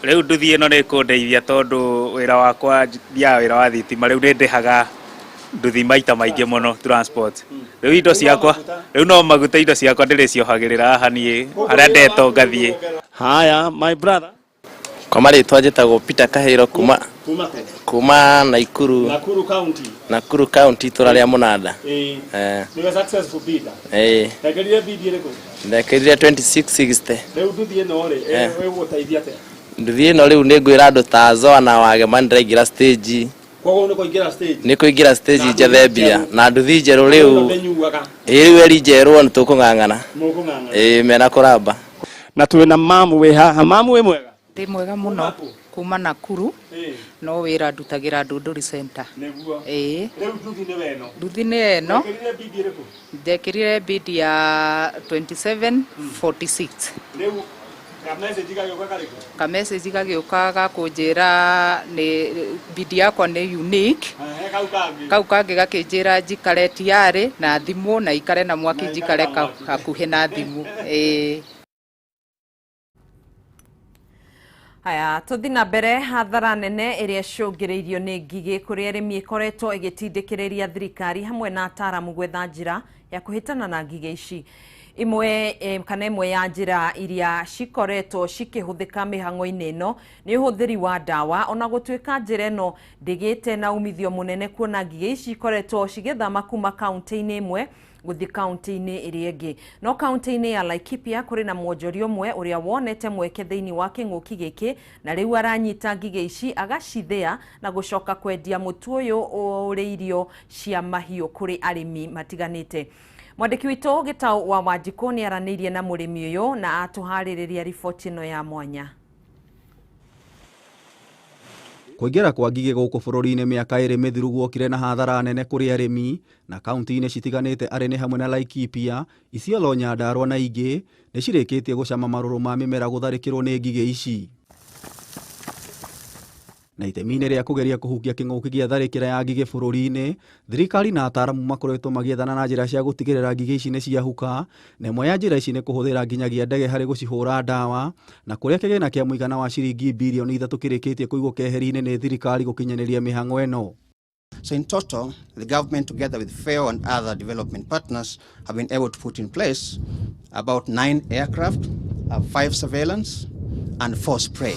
S24: Rĩu nduthi ĩno nĩ ĩkũndeithia tondũ wĩra wakwa thiaga wĩra wa thitima, rĩu nĩ ndĩhaga nduthi maita maingĩ mũno transport. Rĩu indo ciakwa rĩu no maguta, indo ciakwa ndĩrĩciohagĩrĩra haha niĩ harĩa ndetwo ngathiĩ.
S22: Haya my brother.
S25: Kwa marĩtwa njĩtagwo Peter Kahiro kuma Nakuru.
S22: Nakuru County.
S25: Nakuru County itũra rĩa Mũnanda.
S22: Ĩĩ. Nĩwe successful bidder.
S25: Ĩĩ.
S22: Ndekĩrire bid ĩrĩkũ?
S25: Ndekĩrire 2660.
S22: Rĩu nduthi ĩno rĩ ĩgũgũteithia atĩa?
S25: Nduthi ĩno rĩu nĩ ngwĩra andũ ta Zoa na Wagema nĩndĩraingĩra stage.
S22: Koguo nĩ kũingĩra stage.
S25: Nĩ kũingĩra stage njethe mbia na nduthi njerũ rĩu.
S22: Ndĩnyuaga.
S25: Ĩĩ rĩu eri njerũ nĩ tũkũng'ang'ana.
S22: Mũkũng'ang'ana.
S25: Ĩĩ mena kũramba.
S22: Na twĩna mamu wĩ haha. Mamu wĩ mwega?
S29: Ndĩ mwega mũno kuma Nakuru no wĩra ndutagĩra Ndunduri Center.
S22: Nĩguo.
S29: Ĩĩ.
S22: Rĩu nduthi nĩ weno.
S29: Nduthi nĩ ĩno.
S22: Wekĩrire bid ĩrĩkũ?
S29: Ndekĩrire bid ya 2746.
S22: Rĩu ka message gagĩũka karĩkũ?
S29: Ka message gagĩũka ga kũnjĩra nĩ bid yakwa nĩ unique. Kau kangĩ gakĩnjĩra njikare tiarĩ na thimũ na ikare na mwaki, njikare hakuhĩ na thimũ. Ĩĩ.
S7: Haya, tuthi na mbere. Hathara nene ĩrĩa ĩcũngĩrĩirio nĩ ngigĩ kũrĩ arĩmi ĩkoretwo ĩgĩtindĩkĩrĩria thirikari hamwe na ataaramu gwetha njĩra ya kũhĩtana na ngigĩ ici. Imwe kana ĩmwe ya njĩra iria cikoretwo cikĩhũthĩka mĩhang'o-inĩ ĩno nĩ ũhũthĩri wa ndawa, ona gũtuĩka njĩra ĩno ndĩgĩte na umithio mũnene, kuona ngigĩ ici ikoretwo cigĩthama kuma kaunti-inĩ ĩmwe gũthiĩ kaunti-inĩ ĩrĩa ĩngĩ. No kaunti-inĩ ya Laikipia kũrĩ na mwonjoria ũmwe ũrĩa wonete mweke thĩinĩ wa kĩng'ũki gĩkĩ, na rĩu aranyita ngigĩ ici agacithĩa na gũcoka kwendia mũtu ũyũ ũrĩ irio cia mahiũ kũrĩ arĩmi matiganĩte. Mwandĩki witũ Gĩtaũ wa Wanjikũ nĩ aranĩirie na mũrĩmi ũyũ na atũharĩrĩria riboti ĩno ya mwanya.
S2: Kũingĩra kwa ngigĩ gũkũ bũrũri-inĩ mĩaka 2 mĩthiru guokire na hathara nene kũrĩ arĩmi, na kaunti-inĩ citiganĩte arĩ nĩ hamwe na Laikipia, Isiolo, Nyandarua na ingĩ nĩ cirĩkĩtie gũcama marũrũ ma mĩmera gũtharĩkĩrwo nĩ ngigĩ ici. Na itemi-inĩ rĩa kũgeria kũhukia kĩng'ũki gĩa tharĩkĩra ya ngigĩ bũrũri-inĩ, thirikari na ataaramu makoretwo magĩethana na njĩra cia gũtigĩrĩra ngigĩ ici nĩ ciahuka, na ĩmwe ya njĩra ici nĩ kũhũthĩra nginyagia ndege harĩ gũcihũra ndawa, na kũrĩa kĩgĩna kĩa mũigana wa ciringi birioni 3 kĩrĩkĩtie kũigwo keheri-inĩ nĩ thirikari gũkinyanĩria mĩhang'o ĩno.
S3: So in total, the government together with FAO and other development partners have been able to put in place about 9 aircraft, 5 surveillance and 4 spray.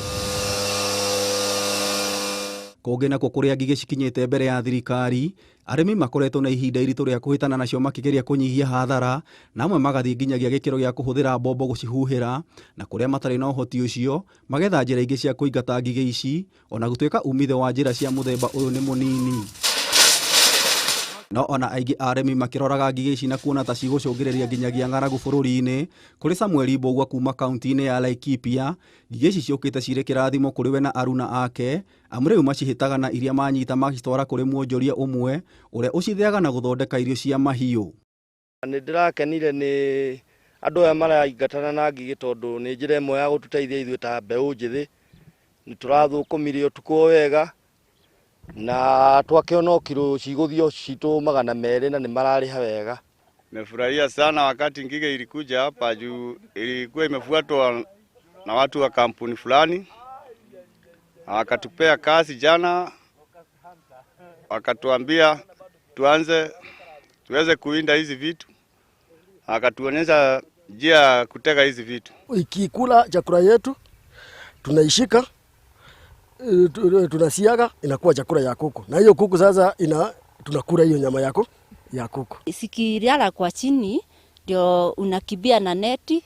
S2: Kũngĩ nakuo kũrĩa ngigĩ cikinyĩte mbere ya thirikari, arĩmi makoretwo na ihinda iritũ rĩa kũhĩtana nacio makĩgeria kũnyihia hathara, na amwe magathiĩ nginyagia gĩkĩro gĩa kũhũthĩra mbombo gũcihuhĩra, na kũrĩa matarĩ na ũhoti ũcio magetha njĩra ingĩ cia kũingata ngigĩ ici, ona gũtuĩka umithio wa njĩra cia mũthemba ũyũ nĩ mũnini. No ona aingĩ a arĩmi makĩroraga ngigĩ ici na kuona ta cigũcũngĩrĩria nginyagia ng'aragu bũrũri-inĩ, kũrĩ Samuel Mbũgua kuma kaunti-inĩ ya Laikipia, ngigĩ ici ciũkĩte cirĩ kĩrathimo kũrĩ we na aruna ake, amu rĩu macihĩtaga na iria manyita magacitwara kũrĩ mwonjoria ũmwe ũrĩa ũcithĩaga na gũthondeka irio cia mahiũ.
S4: Nĩ ndĩrakenire nĩ andũ aya maraingatana na ngigĩ tondũ nĩ njĩra ĩmwe ya gũtũteithia ithuĩ ta mbeũ njĩthĩ. Nĩ tũrathũkũmire ũtukũ wega na twakĩona kiro cigũthio citũ 200 na nĩ mararĩha wega.
S5: Nimefurahia sana wakati ngige ilikuja hapa juu ilikuwa imefuatwa na watu wa kampuni fulani. Wakatupea kazi jana, wakatuambia tuanze tuweze kuinda hizi vitu. Akatuonyesha njia ya kutega hizi vitu.
S10: Ikikula chakula yetu tunaishika, tunasiaga, inakuwa chakula ya kuku. Na hiyo kuku sasa tunakula hiyo nyama yako ya kuku.
S11: Sikilala kwa chini ndio unakibia na neti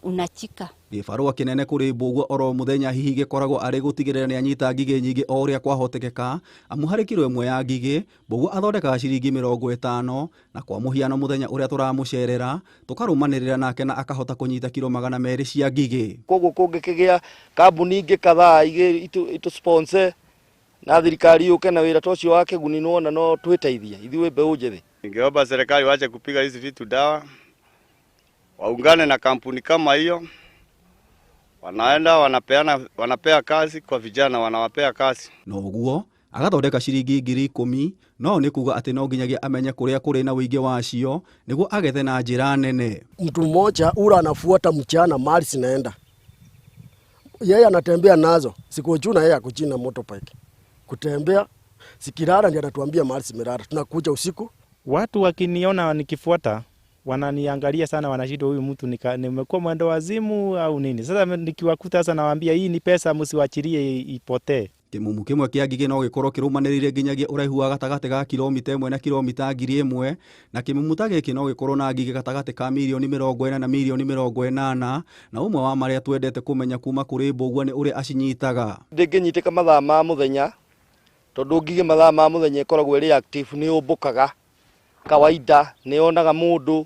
S11: unachika.
S2: Gĩbarũa kĩnene kũrĩ Mbũgua oro mũthenya hihi gĩkoragwo arĩ gũtigĩrĩra nĩ anyita ngigĩ nyingĩ o ũrĩa kwahotekeka, amu harĩ kiro ĩmwe ya ngigĩ Mbũgua athondekaga ciringi 50, na kwa mũhiano mũthenya ũrĩa tũramũcerera tũkarũmanĩrĩra nake na akahota kũnyita kiro 200 cia ngigĩ.
S4: Koguo kũngĩkĩgĩa kambuni ingĩ kadhaa itũ sponsor na thirikari yũke na wĩra ta ũcio wa kĩguni, nĩwona no twĩteithie ithuĩ mbeũ njĩthĩ.
S5: Ningeomba serikali waache kupiga hizi vitu dawa, waungane na kampuni kama hiyo. Wanaenda wanapea kazi kwa vijana, wanawapea kazi.
S2: No ũguo agathondeka ciringi 10,000, no nĩ kuga atĩ no nginyagia amenye kũrĩa kũrĩ na ũingĩ wacio nĩguo agethe na njĩra nene.
S10: Mtu mmoja ura anafuata mchana mali zinaenda, yeye anatembea nazo siku juu na yeye akuchina motorbike kutembea, sikilala ndiye anatuambia mali zimelala, tunakuja usiku.
S12: Watu wakiniona nikifuata wananiangalia sana, wanashindwa huyu mtu nimekuwa mwendo wazimu au nini. Sasa nikiwakuta sasa nawaambia hii ni pesa, msiwachilie ipotee.
S2: Kĩmumu kĩmwe kĩa ngigĩ no gĩkorwo kĩrũmanĩrĩire nginyagia ũraihu wa gatagatĩ ga kilomita 1 na kilomita 1,000, na kĩmumu ta gĩkĩ no gĩkorwo na ngigĩ gatagatĩ ka mirioni 40 na mirioni 80, na ũmwe wa marĩa twendete kũmenya kuma kũrĩ Mbũgua nĩ ũrĩa acinyitaga.
S4: Ndĩngĩnyitĩka mathaa ma mũthenya tondũ ngigĩ mathaa ma mũthenya ĩkoragwo ĩrĩ active, nĩ yũmbũkaga kawaida, nĩ yonaga mũndũ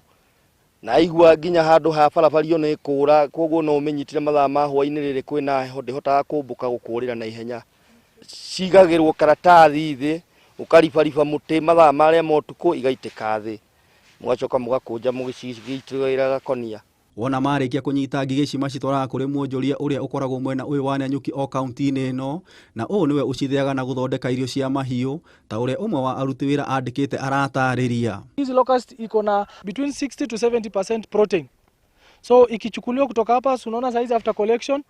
S4: na aigua nginya handũ ha barabario nĩ kũra, koguo no ũmĩnyitire mathaa ma hwaĩ-inĩ rĩrĩ kwĩna heho ndĩhotaga kũmbũka gũkũrĩra na ihenya. Cigagĩrwo karatathi thĩ, ũkaribariba mũtĩ mathaa marĩa ma ũtukũ igaitĩka thĩ, mũgacoka mũgakũnja mũgĩcigitĩra gakonia.
S2: Wona marĩkia kũnyita ngigĩ ici macitwaraga kũrĩ mwonjoria ũrĩa ũkoragwo mwena ũyũ wa Nanyuki o kaunti-inĩ ĩno, na ũũ nĩwe ũcithĩaga na gũthondeka irio cia mahiũ ta ũrĩa ũmwe wa aruti wĩra andĩkĩte aratarĩria.
S6: Hizi locust iko na between 60 to 70% protein. So ikichukuliwa kutoka hapa, unaona saizi after collection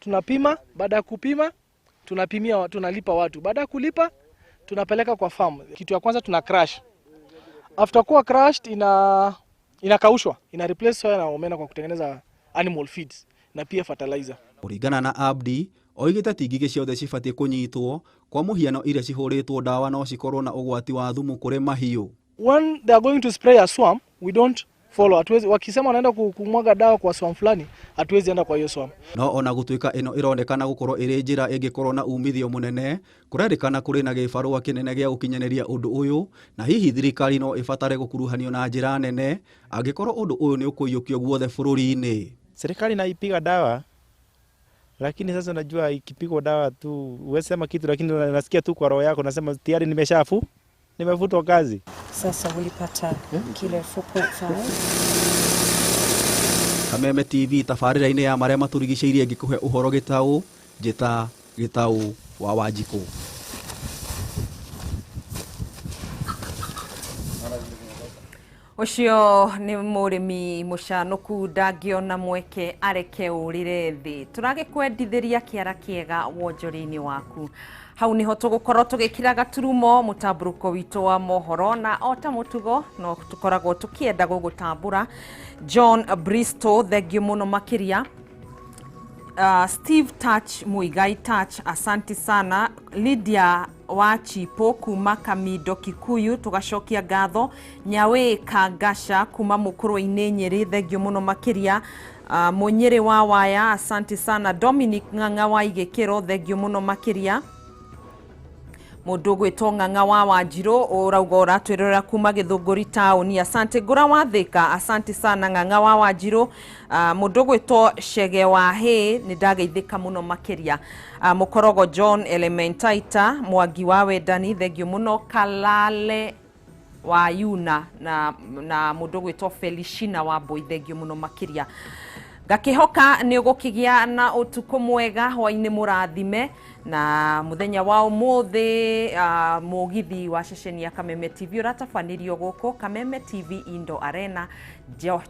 S6: tunapima, baada ya kupima tunapimia, tunalipa watu. Baada ya kulipa tunapeleka kwa farm. Kitu ya kwanza tuna crush. After kuwa crushed inakaushwa, ina replace soya na omena kwa kutengeneza animal feeds na pia fertilizer.
S2: Kũringana na Abdi, oigĩte ti ngigĩ ciothe cibatiĩ kũnyitwo, kwa mũhiano iria cihũrĩtwo ndawa no cikorwo na ũgwati wa thumu kũrĩ mahiũ.
S6: When they are going to spray a swamp, we don't follow. Hatuwezi, wakisema wanaenda kumwaga dawa kwa swamp fulani, hatuwezi enda kwa hiyo swamp.
S2: No ona gũtuĩka ĩno ĩronekana gũkorwo ĩrĩ njĩra ĩngĩkorwo na umithio mũnene, kũrerĩkana kũrĩ na gĩbarũa kĩnene gĩa gũkinyanĩria ũndũ ũyũ, na hihi thirikari no ĩbatare gũkuruhanio na njĩra nene angĩkorwo ũndũ ũyũ nĩ ũkũiyũkio guothe bũrũri-inĩ.
S12: Serikali inaipiga dawa, lakini sasa unajua ikipigwa dawa tu huwezi sema kitu, lakini unasikia tu kwa roho yako unasema tayari nimefutwa kazi.
S9: Sasa ulipata kilo 4.5.
S2: Kameme TV tabarĩra-inĩ ya marĩa matũrigicĩirie ngĩkũhe ũhoro gĩtaũ, njĩta Gĩtaũ wa Wanjikũ.
S7: Ũcio nĩ mũrĩmi mũcanũku ndangĩona mweke areke ũrĩre thĩ. Tũragĩkwendithĩria kĩara kĩega wonjoria-inĩ waku. Hau niho tũgũkorwo tũgĩkira gaturumo mũtambũrũko witũ wa mohoro, na o ta mũtugo no tũkoragwo tũkĩenda gũgũtambũra. John Bristow, thengiũ mũno makĩria. Steve Touch Muigai Touch, asanti sana. Lydia wa Chipo kuma Kamindo Kikuyu, tugacokia ngatho. Nyawe Kangasha kuma Mũkũrwe-inĩ Nyĩrĩ, thengiũ mũno makĩria. Mũnyĩrĩ wa Waya, asanti sana. Dominic Ng'ang'a wa Igĩkĩro, thengiũ mũno makĩria. Mũndũ ũgwĩtwo Ng'ang'a wa Wanjirũ ũrauga ũratwĩrorera kuma Gĩthũngũri taũni, asante. Ngũra wa Thĩka, asante sana Ng'ang'a wa Wanjirũ. Mũndũ ũgwĩtwo Chege wa Hĩ, nĩ ndageithĩka mũno makĩria. Mũkorogo John Elementaita Mwangi wa Wendani, thengiũ mũno. Kalale wa Yuna na mũndũ ũgwĩtwo Felishina wa Mbui, thengiũ mũno makĩria. Ngakĩhoka nĩ ũgũkĩgĩa na ũtukũ mwega, hwaĩ-inĩ mũrathime, na mũthenya wa ũmũthĩ mũgithi wa ceceni ya Kameme TV ũratabanĩrio gũkũ Kameme TV Indo Arena.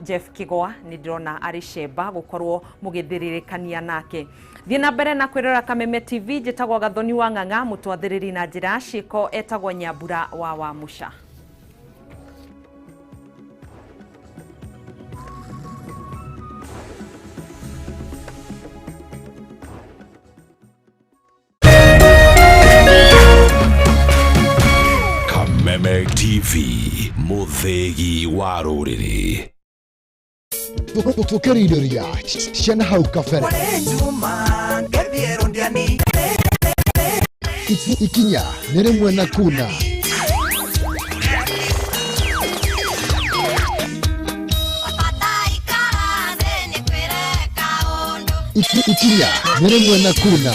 S7: Jeff Kigwa nĩ ndĩrona arĩ cemba gũkorwo mũgĩthĩrĩrĩkania nake. Thiĩ na mbere na kwĩrora Kameme TV. Njĩtagwo Gathoni wa Ng'ang'a, mũtwathĩrĩri na njĩra ya ciĩko etagwo Nyambura wa Wamuca.
S8: Kameme TV, mũthĩgi wa rũrĩrĩ.
S13: Tũkĩrindĩria ciana hau kabere. Ikinya nĩ rĩmwe na kuna. Ikinya nĩ rĩmwe na kuna.